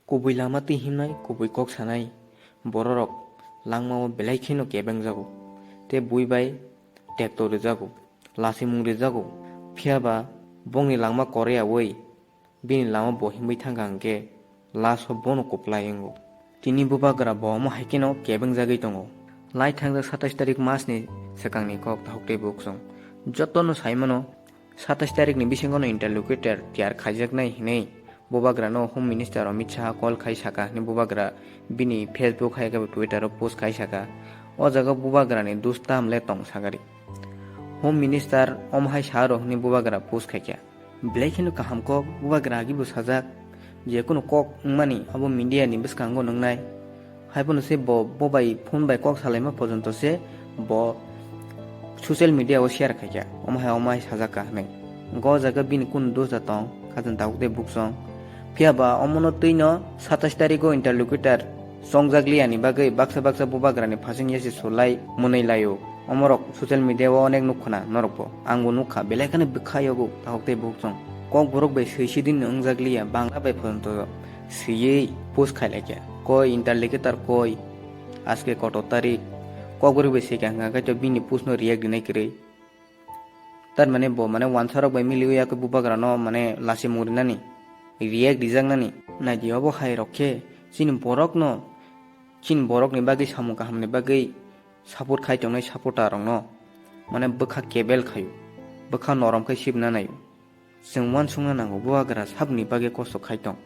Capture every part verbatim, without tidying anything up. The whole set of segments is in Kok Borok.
Kubui lama twi himnai, kubui kok sanai bororok langmao belai kheno kebengjago, tei bui bai tekto rwjago, lachimung rwjago, phiya ba bongni langma kore yaui bini lama bo himwi thangkha hwnkhe last o bono kwplai wngo. Tini bubagra bo omo hai kheno kebengjagwi tongo. Lai thangjak satais tarik masni swkangni kok, takhuk tei bukhuk chwng jotono sai mano, satais tarikni bisingono interlocutor tiyar khaijaknai hinwi bubagrano Home Minister Amit Shah call khai saka hinwi bubagra bini Facebook hai khe Twitter-o post khai saka. O jaga bubagrani dus tam le tong sagari. Home Minister omo hai sa rw hinwi bubagra post khaikha. Belai kheno kaham kok, bubagra agi bo sajak, je kunu kok wngmani abo media ni bwskango nwngnai. Haiphano se bo, bo bai phone bai kok salaima porjonto se bo social media o share khaikha, omo hai omo hai sajak ka hinwi. Go jaga bini kunu dos da tong, khajang tabuk tei buksong. Phiya ba omono twino satais tarikgo interlocutor chongjak liyani bagwi baksa baksa bubagrani phasing yasi sulai mwnwi laio. Omorok social media o onek nukkhwna norokbo. Angbo nukkha, belai kheno bwkha yogo, takhuk tei bukhuk chwng. Kokborok bai swi sidin wngjak liya, Bangla bai porjonto swiwi post khai laikha. Koi interlocutor koi, aske kotor tarik. Kokborok bai swikha hwnkha khe to bini post no react rinai kwrwi. Tar mane bo mane wansarok bai miliwi yakhe bubagrano mane lachimung rinani, react rijaknani. Naidi obo hai rok khe chini borokno, chini borokni bagwi samung kahamni bagwi support khai tongnai supporter rokno mane bwkha kebel khaio, bwkha norom khai sibna naio. Chwng uansukna nango, bubagra saboni bagwi kosto khai tong.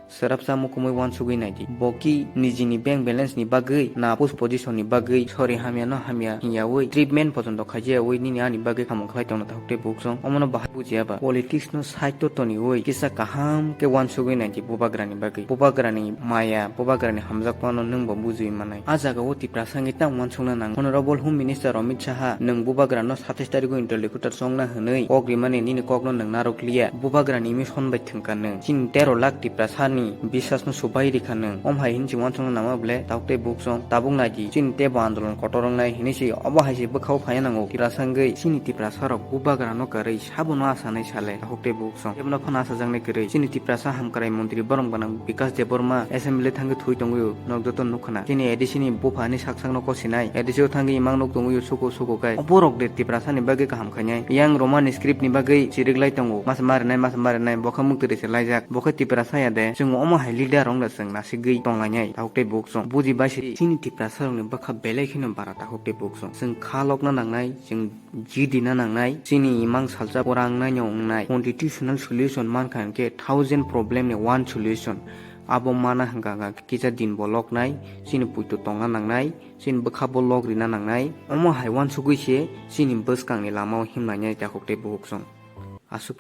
Swrapsa mukumui uansugwi naidi. Bo ki nijini bank balance ni bagwi na post position ni bagwi sori hamya no hamya hinyaui treatment pojonto khaijayaui nini ani bagwi samung khlai tongna takhuk tei buksong. Omono bahai bujiya ba politics no side to toniui kisa kaham khe uansugwi naidi bubagra ni bagwi. Bubagra ni maya, bubagra ni hamjakma no nwng bo bujiui manai. A jaga o Tiprasa wngwi tamo uansukna nango. Honorable Home Minister Amit Shah nwng bubagra no satais tarikgo interlocutor chongna hwnwi kok rimani nini kokno nwng narwk liya. Bubagrani mission bai thwngkha nwng. Chini tero lakh Tiprasani biswasno subai rikha nwng. Om hai hinwi se uansukna nangma bwle takhuk tei buksong. Tabuk naidi chini teibo andolon kotor wngnai hinwi se obo hai se bwkhao phaiya nango. Tiprasa wngwi chini Tiprasarok bubagrano kwrwi sabono asanai sale takhuk tei buksong. Kebono phano achajaknai kwrwi. Chini Tiprasa hamkrai montri borom gwnang Bikas Debbarma assembly thangwi thwi tongwi o, nok joto nukkhwna. Chini A D C ni buphani sak sakno kosinai. A D C o thangwi imang nuk tongwi o suku suku kai. Oborok de Tiprasa ni bagwi kaham khainai. Yang Roman script ni bagwi chiriklai tongo. Masa marinai, masa marinai. Bokha muktwi se laijak. Bokha Tiprasa ya de. Chwng omo hai leader rok da chwng nasigwi tonglainai. Takhuk tei buksong. Buji bai se chini Tiprasa rok ni bwkha belai kheno bara takhuk tei buksong. Chwng kha lokna nangnai. Chwng jidina nangnai, chini imang salsa pora wngnaino wngnai. Constitutional solution mankha hinkhe thousand problem ni one solution. Abo mana hwnkha hwnkha kisa din bo loknai, chini puitu tongna nangnai, chini bwkha bo lok rina nangnai. Omo hai uansugwi se chini bwskangni lamao himnainai takhuk tei bukhuk chwng. Aswk.